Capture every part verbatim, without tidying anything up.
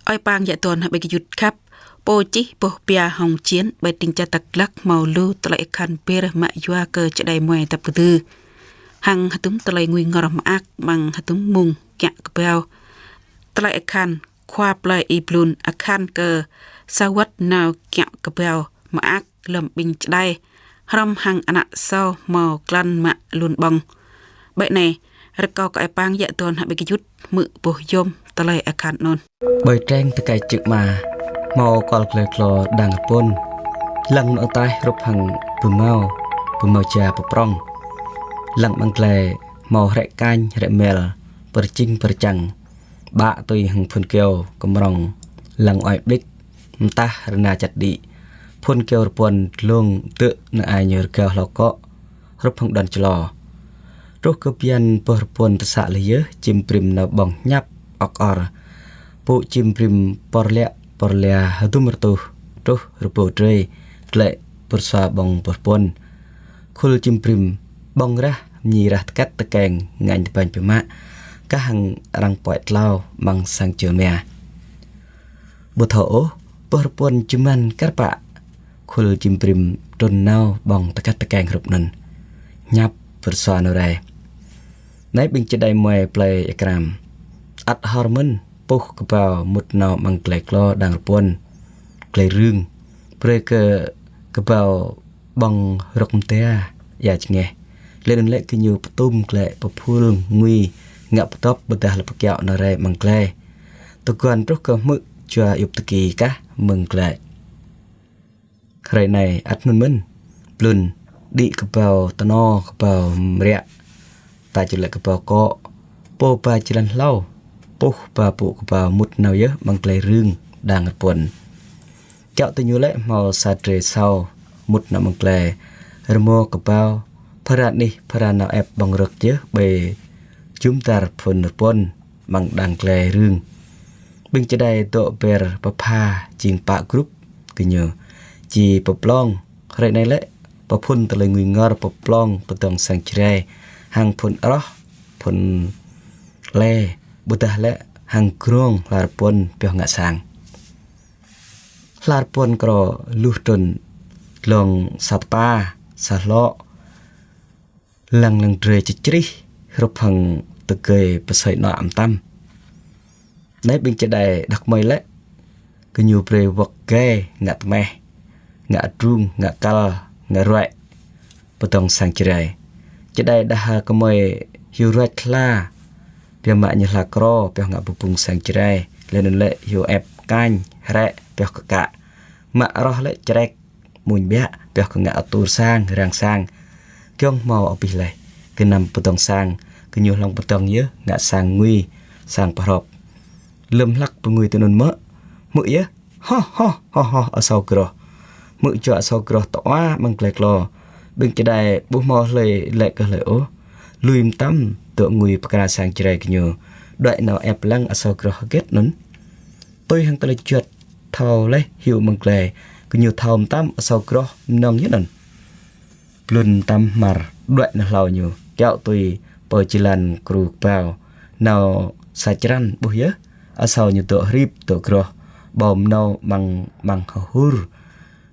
Ơi Pang Yă Tuôn hă ƀing gơyut khăp, pô čih boh pia hông jên ƀơi tring čar Dak Lak hmâo lu tơlơi akhan ber mă yua kơ čơđai muai dăp kơdư. Hăng hơdôm tơlơi ngui ngor mơak amăng hơdôm mông kiă kơbao. Tơlơi akhan khua plơi Y Blun akhan kơ sa wơ̆t nao kiă kơbao mơak lơ̆m ƀing čơđai, hrŏm hăng ană asâo hmâo klăn mă lun ƀơ̆ng. Ƀơi anai, rơkâo kơ Ơi Pang Yă Tuôn hă ƀing gơyut hmư̆ boh yôm tơlơi akhan anŭn. Ƀơi tring tơkai čư̆ Ama, hmâo kual glai klô đang rơpôn. Lăng mơtaih hrup hăng bơmâo, bơmâo ja pơprŏng. Lăng amăng glai hmâo hrĕ kañ, hrĕ mel, pơrčing pơrčăng. Ƀă tui hăng phŭn kyâo kơmrŏng lăng ơi ƀlĭk, mơtah rơna čăt đĭ. Phŭn kyâo rơpôn dlông dơ̆ nao ai ñu rơgao hlâo akŏ, hrup hăng đon člo. Truh kơ bơyan boh rơpôn tơsă lĕ yơh, čim brim nao ƀơ̆ng hñăp ŏk or. Pŭ čim brim por liă por lia hơdôm rơtuh, truh rơbâo drơi, glaĭ pơrơsua ƀơ̆ng boh rơpôn. Khul čim brim ƀơ̆ng rah, mơñi rah tơkăt tơkeng ngañ tơbañ biă mă, kah hăng arăng puăi tlao amăng sang čơl mia. Ƀu thâo ôh, boh rơpôn jơman kar pă, khul čim brim trŭn nao ƀơ̆ng tơkăt tơkeng hrup anŭn. Hñăp pơrơsua nao rai. Anai ƀing čơđai muai plơi Ia Kram ăt hor mơ̆n puh kơbao mŭt nao amăng glai klô đang rơpôn, glai rưng. Brơi kơ kơbao ƀơ̆ng rơ̆k mơda ia čơngeh. Laih anŭn lĕ gơñu pơtum glaĭ pơphul ngui ngă pơdŏp ƀôdah lĕ pơkiaŏ nao rai amăng glai. Tơguan truh kơ hmư̆ jua iŭp tơki kah mơ̆ng glai. Hrơi anai ăt anŭn mơ̆n, Blun đĭ kơbao tơno, kơbao mriă, ta ču lĕ kơbao akŏ, pô ba jơlan hlâo, puh ba pŭ kơbao mŭt nao yơh amăng glai rưng đang rơpôn. Kiaŏ tui ñu lĕ hmâo sa drơi asâo mŭt nao amăng glai, rơmô kơbao, phara anih phara nao ĕp ƀơ̆ng rơ̆k yơh ƀơi jum dar phŭn rơpôn amăng đang glai rưng. Ƀing čơđai dŏ ber pơpha jing pă grup gơñu. Či pơplông, hrơi anai lĕ pơphŭn tơlơi ngui ngor pơplông pơdơ̆ng sang Jrai hăng phŭn aroh, phŭn le, ƀôdah lĕ hăng grông hla rơpôn pioh ngă sang. Hla rơpôn krô luh trŭn glông sa tơpa, sa hlŏ, lăng lăng drơi čơčrih hrup hăng tơgơi pơsơi anŏ mơtam. Anai ƀing čơđai đah kơmơi lĕ, gơñu brơi wơ̆k gai ngă tơmeh, ngă adrung, ngă kăl, ngă ruaĭ pơdơ̆ng sang Jrai. Čơđai đah kơmơi hyu ruaĭ hla, biă mă ñu hla krô pioh ngă bơbŭng sang Jrai, laih anŭn lĕ hyu ĕp kañ hrĕ pioh kơkă. Mă aroh lĕ črek muñ biă pioh kơ ngă atur sang, rang sang. Giŏng hmâo abih laih, gơnam pơdơ̆ng sang, gơñu hlŏng pơdơ̆ng yơh ngă sang ngui, sang pơhrŏp. Lơ̆m hlăk pơngui tui anŭn mơ̆, hmư̆ yơh, hoh, hoh, hoh, hoh, asâo groh. Hmư̆ jua asâo groh tơua amăng glai klô. Ƀing čơđai ƀu hmâo hlơi laĭ kơ hlơi ôh. Lui mơtam dŏ ngui pơkra sang Jrai gơñu. Đuaĭ nao ĕp lăng asâo groh hơget anŭn. Tui hăng tơlơi juăt thâo laih hyu amăng glai, gơñu thâo mơtam asâo groh mơnơ̆ng yơh anŭn. Blun mơtam hmar đuaĭ nao hlâo ñu, kiaŏ tui pơ jơlan kru kơbao, nao sa črăn ƀuh yơh, asâo ñu dŏ hrip dŏ groh, ƀâo mơnâo amăng, amăng hơhur.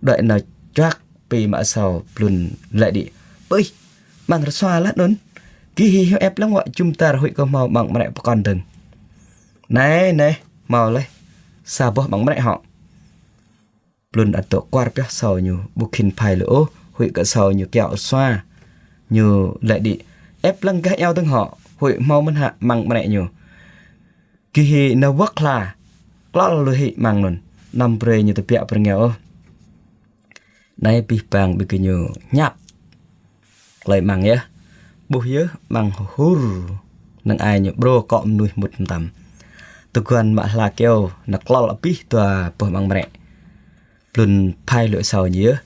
Đuaĭ nao čuăk pi mă asâo, Blun laĭ đĭ: "Pơih, amăng rơsua laih anŭn. Gih hyu ĕp lăng wă jum dar huĭ kơ hmâo amăng mrĕ pơkŏn dơ̆ng. Anai, anai, hmâo laih sa boh amăng mrĕ hŏ." Blun ăt dŏ kuar pioh asâo ñu, ƀu khĭn phai lui ôh, huĭ kơ asâo ñu kiaŏ rơsua. Ñu laĭ đĭ: "Ĕp lăng gah iâu dơ̆ng hŏ, huĭ hmâo mơ̆n hă amăng mrĕ ñu. Gih hĭ nao wơ̆k hla, klŏl lui hĭ amăng anŭn, anăm brơi ñu tơbiă pơrơngiao ôh." Anai abih bang ƀing gơñu hñăp. Klơi amăng yơh. Ƀuh yơh amăng hur. Năng ai ñu brô akŏ mơnuih mŭt mơtam. Tơguan mă hla kyâo nao klŏl abih dua boh amăng mrĕ. Blun phai lui asâo ñu yơh.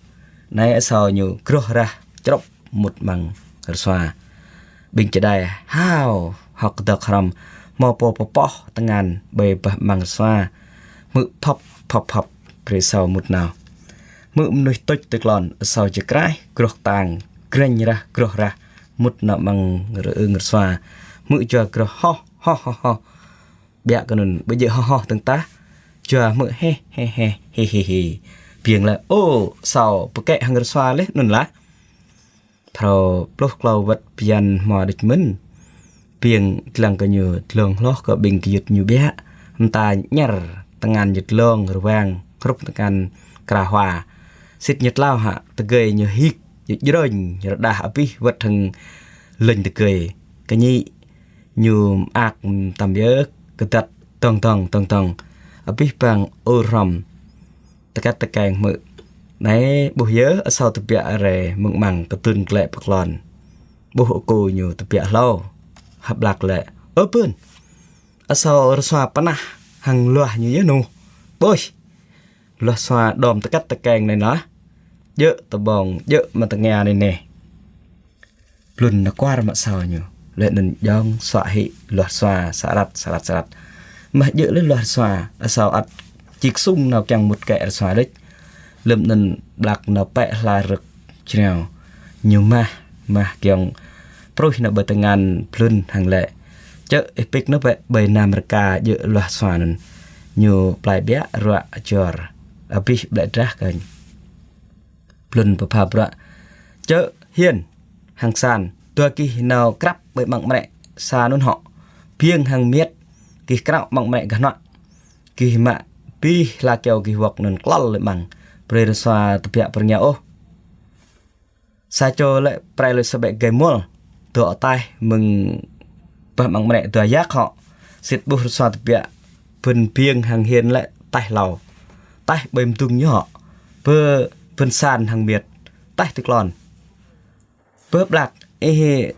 Anai asâo ñu groh rah črŏp mŭt amăng rơsua. Ƀing čơđai hao hơ̆k kơdơ̆k hrŏm, hmâo pô pơpoh tơngan ƀơi bah amăng rơsua. Hmư̆ phŏp, phŏp, phŏp, brơi asâo mŭt nao. Hmư̆ mơnuih tuč tơklon, asâo či kraih, groh kơtang, grĕñ rah, groh rah, mŭt nao amăng rơ̆ng rơsua. Hmư̆ jua groh hoh, hoh, hoh, hoh. Biă kơ anŭn, ƀu djơ̆ hoh, hoh dơ̆ng tah. Jua hmư̆ heh, heh, heh, hi, hi, hi. Biêng laĭ, ơ, Asâo pơkĕ hăng rơsua laih anŭn lah. Phrâo pluh klâo wơ̆t bơyan hmua đôč mơ̆n. Biêng lăng kơ ñu dlông hloh kơ ƀing gơyut ñu biă. Mơta ñăr tơngan ñu dlông rơwang hrup tơngan kra hua. Sĭt ñu tlao hă tơgơi ñu hik, ñu jrôñ, rơđah abih wơ̆t hăng lêñ tơgơi. Kơñĭ ñu mơak mơtam yơh, kơdăt dŏng dŏng, dŏng dŏng. Abih bang ur hrŏm tơkăt tơkeng hmư̆. Anai ƀuh yơh Asâo tơbiă rai mơ̆ng amăng kơdŭn glĕ pơklon. Ƀuh akŏ ñu tơbiă hlâo. Hăp Blak laĭ, ơ Blŭn, Asâo rơsua pơnah hăng luah ñu yơh nuh. Ƀuh, luah sua đom tơkăt tơkeng anai lah. Djơ̆ tơƀông, djơ̆ mơ̆ng tơngia anai neh. Blŭn nao kuar mă Asâo ñu. Laih anŭn jŏng suă hĭ luah sua sơrăt, sơrăt, sơrăt. Mah djơ̆ laih luah sua, Asâo ăt či kơsŭng nao kiăng mŭt kĕ rơsua đôč. Lơ̆m anŭn Blak nao pĕ hla rơ̆k jrao. Ñu mah, mah kiăng pruih nao ƀơi tơngan Blŭn hăng laĭ, čơ̆ ih pik nao pĕ ƀơi nam rơka djơ̆ luah sua anŭn. Ñu plai biă ruă jor. Abih ƀlĕ drah kơnh. Blŭn pơpha bruă. Čơ̆ Hiên hăng San, dua gih nao krăp ƀơi amăng mrĕ sa anŭn hŏ. Biêng hăng Miêt, gih krăo amăng mrĕ gah hnuă. Gih mă abih hla kơyâo gih wŏk anŭn klăl lĕ amăng. Brơi rơsua tơbiă pơrơngiao ôh. Sa čô lĕ prai lui sa ƀĕ gai mul. Dŏ ataih mơ̆ng bah amăng mrĕ dua yak hŏ. Sĭt ƀuh rơsua tơbiă. Bơ̆n Biêng hăng Hiên lĕ taih hlâo. Taih ƀơi mơdŭng ñu hŏ. Bơ-, bơ̆n San hăng Miêt taih tơklon. Bơ Blak, ih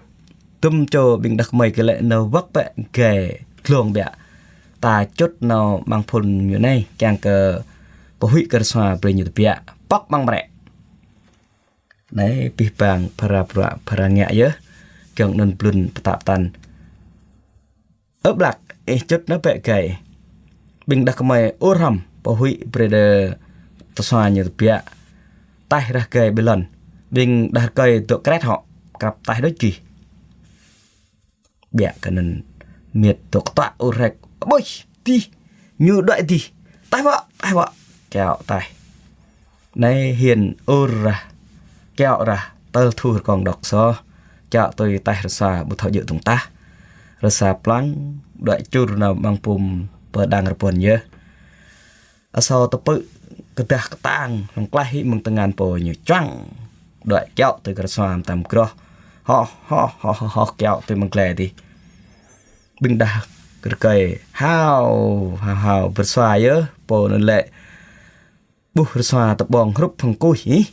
dŭm čô ƀing đah kơmơi kơ lĕ nao wơ̆k pĕ gai dlông biă. Ta čŭt nao amăng phŭn ñu anai, kiăng kơ pơhuĭ kơ rơsua brơi ñu tơbiă. Pŏk amăng mrĕ. Anai, abih bang phara bruă, phara ngă yơh. Giŏng anŭn Blŭn pơtă pơtăn. Ơ Blak, ih čŭt nao pĕ gai. Ƀing đah kơmơi ur hrŏm, pơhuĭ brơi đơ tơsua ñu tơbiă. Taih rah gai ƀơi lŏn. Ƀing đah rơkơi dŏ kret hŏ, krăp taih đôč gih. Biă kơ anŭn Miêt dŏ kơtuă ur hrĕk. Ƀuih, dih, ñu đuaĭ dih. Taih wă, taih wă. Kiaŏ taih. Anai Hiên ur rah, kiaŏ rah, tơl thu rơkong đŏk soh. Kiaŏ tui taih rơsua ƀu thâo djơ̆ tơ̆ng tah. Rơsua pơlăng, đuaĭ čur nao amăng pum pơđang rơpôn yơh. Asâo tơpư̆ kơdah kơtang, hlŏng klaih hĭ mơ̆ng tơngan pô ñu čuăng. Đuaĭ kiaŏ tui kơ rơsua mơtam groh. Hoh, hoh, hoh, hoh, hoh, kiaŏ tui amăng glai dih. Ƀing đah rơkơi hao, hao, hao, pơrơsua yơh, pô anŭn lĕ. Ƀuh rơsua tơƀông hrup hăng kuih ih.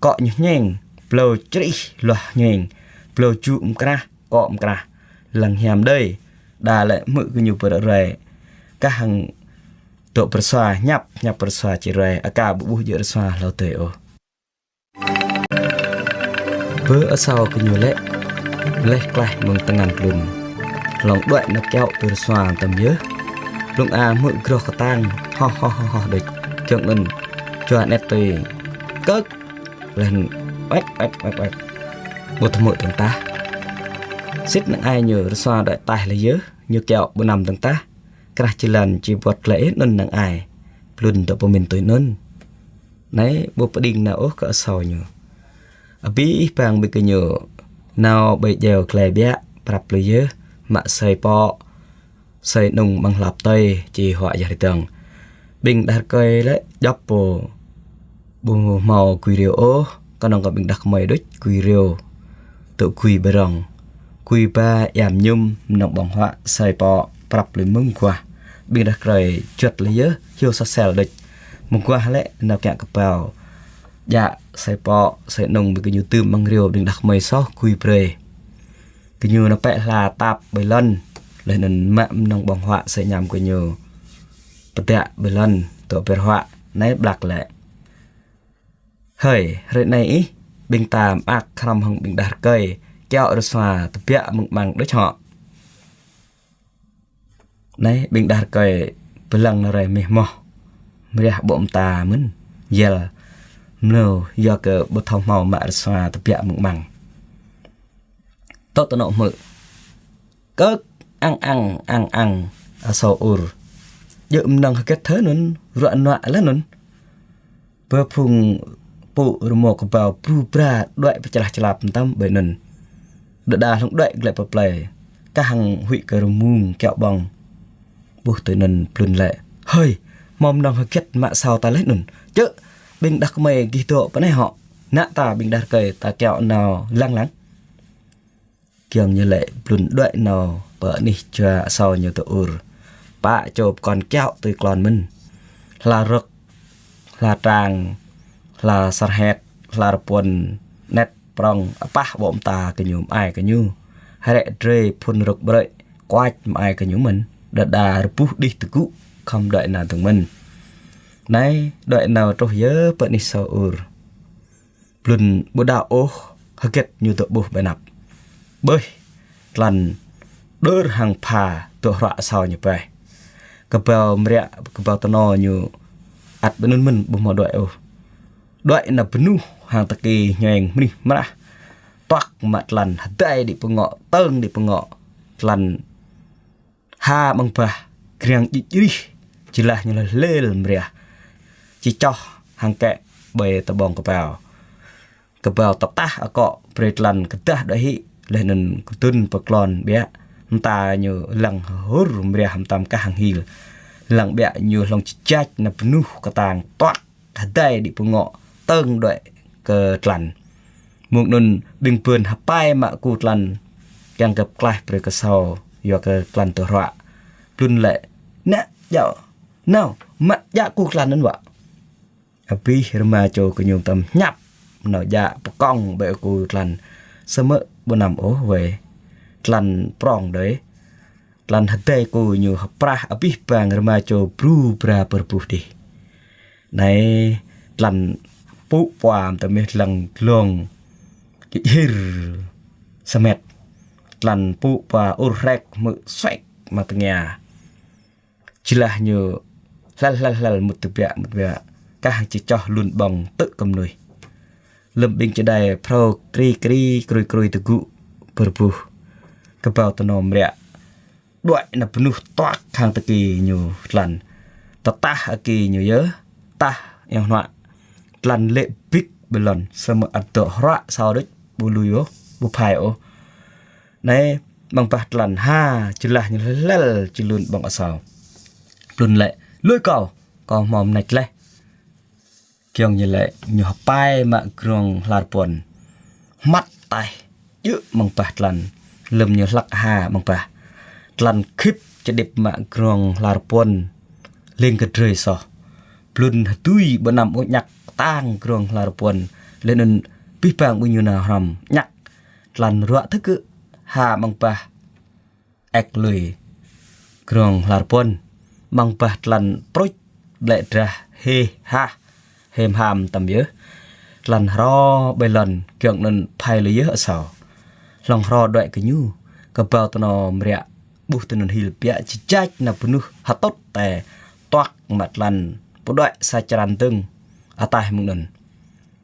Kŏ ñu hñeng, blâo črih luah hñeng, blâo jŭ mơkrah, kŏ mơkrah. Lăng hiam đơi. Đa lĕ hmư̆ kơ ñu pơrơrai. Kah hăng dŏ pơrơsua, hñăp, hñăp pơrơsua či rai, aka ƀu ƀuh djơ̆ rơsua hlâo dơi ôh. Bơ Asâo kơ ñu lĕ, laih klaih mơ̆ng tơngan Blŭn. Hlŏng đuaĭ nao kiaŏ tui rơsua tơm yơh. Blŭng a hmư̆ groh kơtang, hoh, hoh, hoh, hoh, đôč. Giŏng anŭn, jua anet tui, kơk, laih anŭn, oek, oek, oek, oek. Ƀu thâo hmư̆ tơ̆ng tah. Sĭt năng ai ñu rơsua đuaĭ taih laih yơh, ñu kiaŏ ƀu năm tơ̆ng tah. Krah jơlan či wơ̆t glaĭ anŭn năng ai. Blŭn dŏ pơmĭn tui anŭn. Anai ƀu pơđing nao ôh kơ Asâo ñu. Abih bang ƀing gơñu nao ƀơi djeo glai biă, prăp lui yơh, mă asơi pŏ, asơi anŭng amăng hlap tơi, či huă yơh rơdơ̆ng. Ƀing đah rơkơi lĕ djŏp pô ƀu hmâo gui rêu ôh, kơnơ̆ng kơ ƀing đah kơmơi đôč gui rêu. Dŏ gui ƀơi rŏng. Gui ba iam ñum, mơnơ̆ng ƀơ̆ng huă, asơi pŏ, prăp lui mơguah. Ƀing đah rơkơi juăt lui yơh, hyu soh sel đôč. Mơguah lĕ nao kiăng kơƀao. Djă asơi pŏ, asơi anŭng ƀing gơñu dưm amăng rêu, ƀing đah kơmơi soh gui brơi. Gơñu nao pĕ hla tap ƀơi lŏn. Laih anŭn mă mơnơ̆ng ƀơ̆ng huă asơi añăm gơñu pơdă ƀơi lŏn, dŏ ƀơi huă, anai Blak lĕ. Hơi, hrơi anai ih, ƀing ta mơak hrŏm hăng ƀing đah rơkơi, kiaŏ rơsua tơbiă mơ̆ng amăng đôč hŏ. Anai, ƀing đah rơkơi pơlăng nao rai mih moh. Mriah ƀô̆ mơta mơ̆n, yel mlâo, yua kơ ƀu thâo hmâo mă rơsua tơbiă mơ̆ng amăng. Tŏ tơnŏ hmư̆. Kơk, ang, ang, ang, ang, Asâo ur. Djơ̆ mơnơ̆ng hơget thơ anŭn, ruă nuă laih anŭn. Bơ phung pŭ rơmô kơbao bru bra đuaĭ pơčlah čơlap mơtam ƀơi anŭn. Đơđa hlŏng đuaĭ glaĭ pơ plơi, kah hăng huĭ kơ rơmung kiaŏ ƀơ̆ng. Ƀuh tui anŭn Blŭn laĭ: "Hơi, hmâo mơnơ̆ng hơget mă asâo ta laih anŭn? Djơ̆, ƀing đah kơmơi gih dŏ pơ anai hŏ. Nă ta ƀing đah rơkơi ta kiaŏ nao lăng lăng." Giŏng ñu laĭ, Blŭn đuaĭ nao pơ anih jua asâo ñu tơ ur. Pă čô pơkŏn kiaŏ tui klon mơ̆n. Hla rơ̆k, hla trang, hla sar het, hla rơpuăn, anet prŏng, apah ƀô̆ mơta kơ ñu, mơai kơ ñu. Hrĕ drơi phŭn rơ̆k brơi, kuač mơai kơ ñu mơ̆n. Đơđa rơbuh đih tơgŭ, khŏm đuaĭ nao dơ̆ng mơ̆n. Anai, đuaĭ nao truh yơh pơ anih asâo ur. Blŭn ƀu đaŏ ôh hơget ñu dŏ ƀuh ƀơi anăp. Ƀơi, tlan đơr hăng pha dŏ hruă asâo ñu ƀơi. Kơbao mriă, kơbao tơno ñu ăt ƀơi anŭn mơ̆n, ƀu hmâo đuaĭ ôh. Đuaĭ nao bơnuh hăng tơkê hñueng mrih mrah. Tuăk mă tlan hơdai đĭ pơngŏ, tơng đĭ pơngŏ. Tlan ha amăng bah, kriăng jĭč jrih, jơlah ñu hlel mriah. Či čoh hăng kĕ ƀơi tơƀông kơbao. Kơbao tơtah akŏ brơi tlan kơdah đuaĭ hĭ, laih anŭn kơdŭn pơ klon ƀiă. Mơta ñu lăng hơhŭr mriah mơtam kah hăng hil. Lăng ƀiă ñu hlŏng jơjač nao bơnuh kơtang tuăk hơdai đĭ pơngŏ tơng đuaĭ kơ tlan. Mông anŭn ƀing bơn hơpai mă ku tlan kiăng kơ pơklaih brơi kơ asâo, yua kơ tlan dŏ hruă. Blŭn laĭ: "Nă, djă̱, nao, mă djă̱ ku tlan anŭn wă." Abih rơma čô kơ ñu mơtam hñăp nao djă̱ pơkŏng ƀơi ku tlan, samơ̆ ƀu năm ôh wơi. Tlan prŏng đơi. Tlan hơdai ku ñu hơprah abih bang rơma čô bru bra pơrơbuh đih. Anai tlan pŭ pua mơtam mơ̆ lăng glông jơhir sơmet. Tlan pŭ pua ur hrek hmư̆ suek mă tơngia. Jơlah ñu hlal hlal hlal mŭt tơbiă mŭt tơbiă. Kah či čoh lun ƀơ̆ng tơ̆ kơ mơnuih. Lơ̆m ƀing čơđai phrâo kri kri krui krui tơgŭ pơrơbuh. Kơbao tơno mriă. Đuaĭ nao bơnuh tuăk hăng tơkê ñu tlan. Tơtah akê ñu yơh, tah yang hnuă. Tlan lê̆ bĭk ƀơi lŏn, samơ̆ ăt dŏ hruă asâo đôč, ƀu lui ôh, ƀu phai ôh. Anai, amăng bah tlan ha, jơlah ñu hlel či lun ƀơ̆ng asâo. Blŭn laĭ: "Lui kâo, kâo hmâo mơneč laih." Giŏng ñu laĭ, ñu hơpai mă grong hla rơpuăn. Hmăt taih, djơ̆ amăng bah tlan. Lơ̆m ñu hlăk ha amăng bah. Tlan khĭp čơđĭp mă grong hla rơpuăn. Lêng kơ drơi soh. Blŭn hơdui ƀu năm ôh ñăk tang grong hla rơpuăn. Laih anŭn abih bang ƀing ñu nao hrăm ñăk. Tlan ruă tơgơ̆ ha amăng bah. Ek lui. Grong hla rơpuăn. Amăng bah tlan pruč, ƀlĕ drah, hêh hah, hêm ham tăm yơh. Tlan hrô ƀơi lŏn, giŏng anŭn phai lui yơh asâo. Hlŏng hrô đuaĭ kơ ñu, kơbao tơno mriă, ƀuh tui anŭn hil biă jơjač nao bơnuh hơtŭt tê, tuăk mă tlan, pơđuaĭ sa črăn dơ̆ng, ataih mơ̆ng anŭn.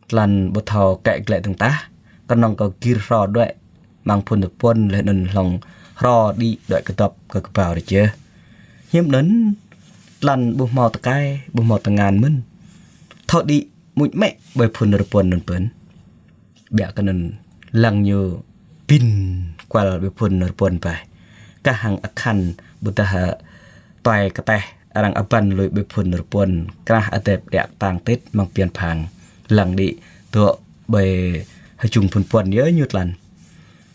Tlan ƀu thâo kĕ glaĭ dơ̆ng tah, kơnơ̆ng kơ gir hrô đuaĭ, amăng phŭn rơpuăn laih anŭn hlŏng hrô đĭ đuaĭ kơdŏp kơ kơbao rơjeh. Hiư̆m anŭn, tlan ƀu hmâo tơkai, ƀu hmâo tơngan mơ̆n. Thâo đĭ mŭč mĕ ƀơi phŭn rơpuăn anŭn pơ̆n. Biă kơ anŭn lăng ñu pĭn kual ƀơi phŭn rơpuăn ƀai. Kah hăng akhan ƀôdah tuai kơteh arăng abăn lui ƀơi phŭn rơpuăn, krah adep điă kơtang tĭt amăng pian phang. Lăng đĭ dŏ ƀơi hơjŭng phŭn puăn yơh ñu tlan.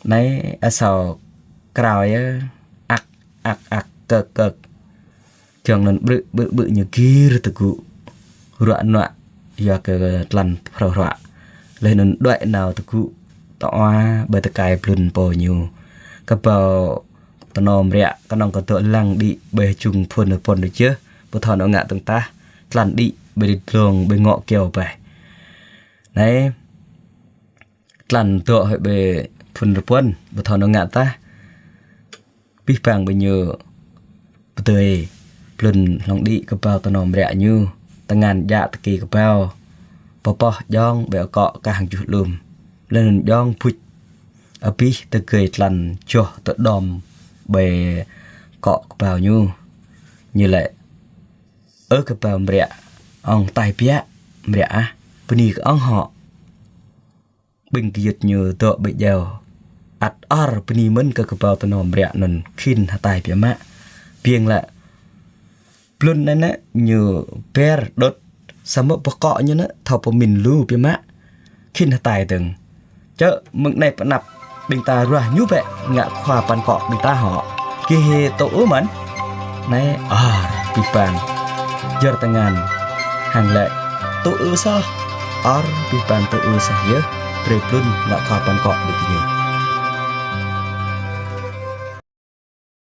Anai asâo krao yơh, ak, ak, ak, kơk, kơk. Giŏng anŭn ƀrư̆, ƀrư̆, ƀrư̆ ñu gir tơgŭ. Ruă nuă, yua kơ tlan phrâo hruă. Laih anŭn đuaĭ nao tơgŭ, tơua ƀơi tơkai Blŭn pô ñu. Kơbao tơno mriă, kơnơ̆ng kơ dŏ lăng đĭ ƀơi hơjŭng phŭn rơpuăn rơjeh, ƀu thâo nao ngă dơ̆ng tah, tlan đĭ ƀơi glông ƀơi ngŏ kyâo ƀai. Anai, tlan dŏ hơi ƀơi phŭn rơpuăn, ƀu thâo nao ngă tah. Abih bang ƀing ñu pơdơi, Blŭn hlŏng đĭ kơbao tơno mriă ñu, tơngan djă tơkê kơbao, pơpŏh djŏng ƀơi akŏ kah hăng juh alum. Laih anŭn djŏng buč, abih tơgơi tlan joh tơđom ƀơi akŏ kơbao ñu. Ñu laĭ: Ơ kơbao mră, ŏng hơtai biă, mră ah, bơni kơ ŏng hŏ. Ƀing gơyut ñu dŏ ƀơi jao ăt or bơni mơ̆n kơ kơbao tơnŏ mră anŭn khĭn hơtai biă mă. Biă lĕ blŭn anai nă ñu ber đŭt, samơ̆ pơkŏ ñu nă thâo pơmĭn lu biă mă. Khĭn hơtai dơ̆ng. Čơ̆ mơ̆ng anai pơ anăp ƀing ta ruah ñu bĕ ngă khua păn akŏ ƀing ta hŏ. Gih hĭ tŭ ư mơ̆n? Anai or pih ban jơr tơngan hăng lĕ tŭ ư soh. Or pih ban tŭ ư soh yơh, brơi blŭn ngă khua păn akŏ ƀing gơñu.